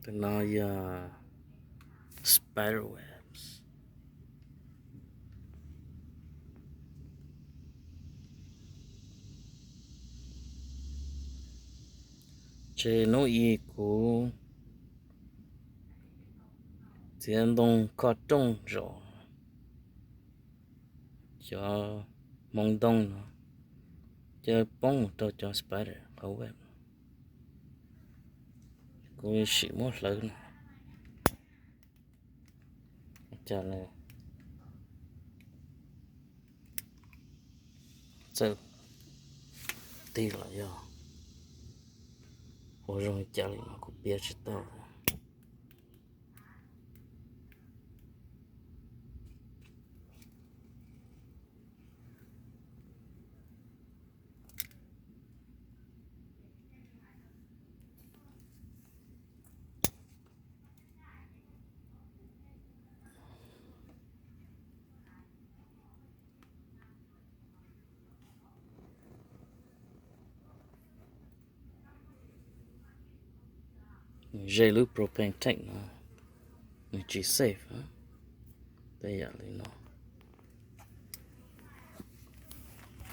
Tus no yog spider webs. Ces hnub i kuv txiav ntoo kho rooj zom cov hmoov ntoo no, coj poob mus rau cov spider qhov web. Kuv sim muab hlawv no, cas txawj tig los yog ua zoo li cas li no kuv piav tsis tau. Nws ze lub propane tank no, nws tsis safe. Tej yam li no.